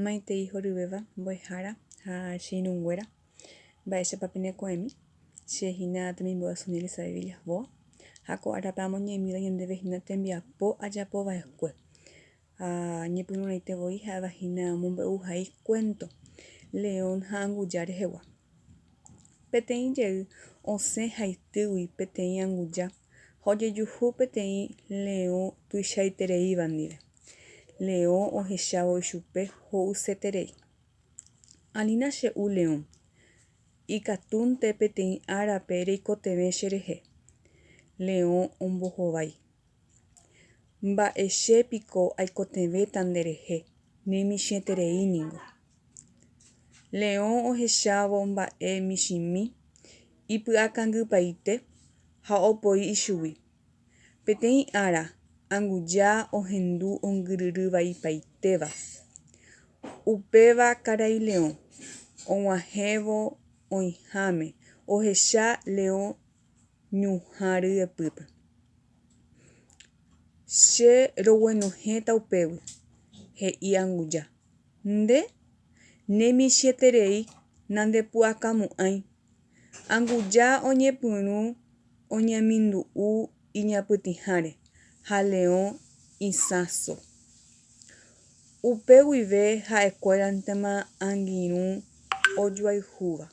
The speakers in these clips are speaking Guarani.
Maitei horyvéva mbo'ehára ha che irũnguéra, mba'éichapa peneko'ẽmi? Che hína temimbo'e Sonia Elizabeth Villasboa ha ko árape amoñe'ẽmíva ñandéve hína tembiapo ajapova'ekue. Ha ñepyrũrãite voi ha'éva hína omombe'uhai cuento León ha Anguja rehegua. Peteĩ jey osẽ haitýgui peteĩ anguja ha ojejuhu peteĩ leõ tuichaitereíva ndive. Leõ ohechávo ichupe ho'useterei. Anína che'u leõ, ikatúnte peteĩ árape reikotevẽ cherehe. Leõ ombohovái. Mba'e che piko aikotevẽta nderehe, nemichĩeterei ningo. Leõ ohechávo mba'e michĩmi, ipy'akangypaite ha opoi ichugui. Peteĩ ára, anguja ohendu ongyryry vaipaitéva. Upéva karai leõ, og̃uahẽvo oĩháme, ohecha leõ ñuhã ryepýpe. Che roguenohẽta upégui, he'i anguja. Nde nemichĩeterei nandepu'akamo'ãi. Anguja oñepyrũ oñamindu'u iñapytĩháre ha leõ isãso. Upe guive ha'ekuérantema angirũ ojoayhúva.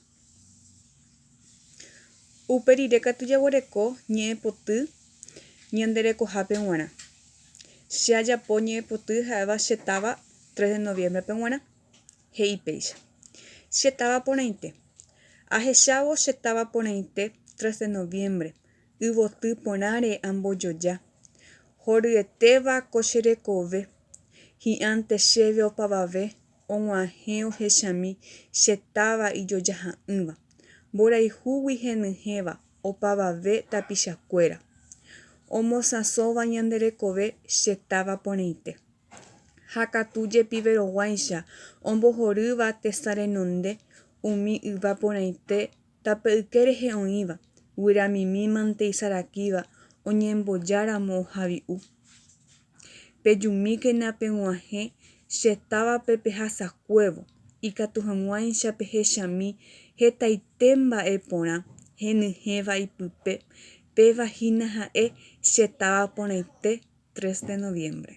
Upe rire katu jaguereko ñe'ẽpoty ñande rekohápe g̃uarã. Che ajapo ñe'ẽpoty ha'éva che táva tres de noviembre-pe g̃uarã. He'i péicha, Che táva porãite. Ahechávo che táva porãite tres de noviembre, yvoty porãre ambojoja. Horyetéva ko che rekove, hi'ãnte chéve opavave og̃uahẽ ohechami che táva ijojaha'ỹva, mborayhúgui henyhẽva opavave tapichakuéra, omosãsóva ñande rekove che táva porãite. Ha katu jepiveroguáicha ombohorýva tesa renonde umi yva porãite tape yke rehe oĩva, guyramimi mante isarakíva oñembojáramo ohavi'u. Pejumíkena peg̃uahẽ che távape pehasakuévo, ikatu hag̃uáicha pehechami hetaite mba'e porã henyhẽva ipype, péva hína ha'e che táva porãite tres de noviembre.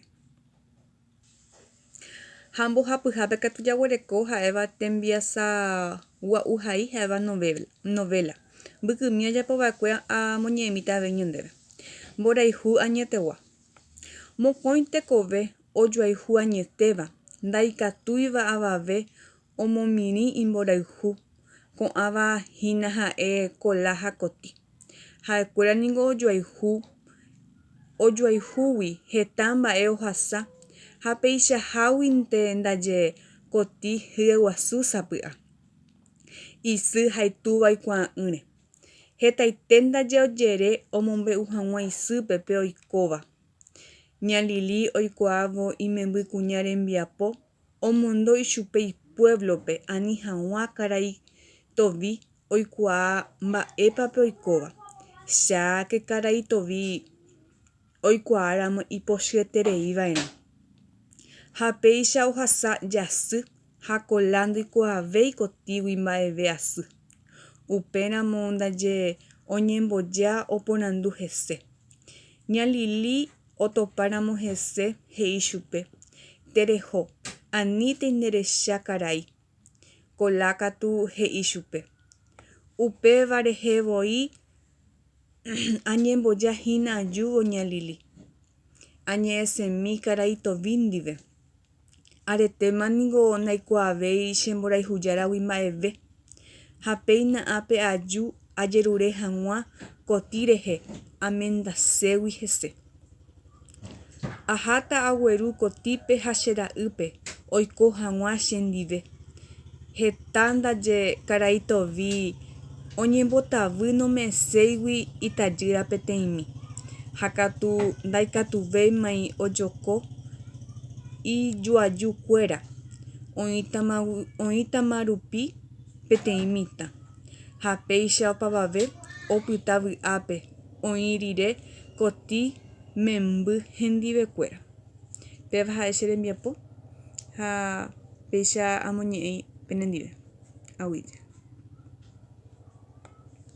Ha mbohapyhápe katu jaguereko ha'éva tembiasa gua'uhai ha'éva novela. Mbykymi ojapo va'ekue amoñe'ẽmíta avei ñandéve. Mborayhu añetegua. Mokõi tekove ojoayhu añetéva, ndaikatúiva avave omomirĩ imborayhu, ko'ãva hína ha'e Kola ha Koti. Ha'ekuéra ningo ojoayhu, ojoayhúgui heta mba'e ohasa ha peichaháguinte ndaje Koti hyeguasu sapy'a. Isy ha itúva oikuaa'ỹre. Hetaite ndaje ojere omombe'u hag̃ua isýpe pe oikóva. Ña Lili oikuaávo imemby kuña rembiapo omondo ichupe ipuévlope ani hag̃ua karai Tovi oikuaa mba'épa pe oikóva. Cháke karai Tovi oikuaáramo ipochyeterei va'erã. Ha péicha ohasa jasy ha Kola ndoikuaavéi kotígui mba'eve asy. Upéramo ndaje oñemboja oporandu hese. Ña Lili otopáramo hese he'i chupe, Tereho, anítei nderecha karai. Kola katu he'i chupe, Upéva rehe voi añemboja hína ajúvo ña Lili. Añe'ẽsemi karai Tovi ndive. Aretéma ningo ndaikuaavéi che mborayhujáragui mba'eve. Ha péina ápe aju ajerure hag̃ua kotĩ rehe amendaségui hese. Aháta agueru kotĩpe ha che ra'ýpe oiko hag̃ua chendive. Heta ndaje karai Tovi oñembotavy nome'ẽséigui itajýra peteĩmi, ha katu ndaikatuvéimai ojoko ijuajukuéra oĩtama rupi peteĩ mitã, ha péicha opavave opyta vy'ápe oĩ rire kotĩ memby hendivekuéra. Péva ha'e che rembiapo ha. Péicha amoñe'ẽ penendive. Aguyje.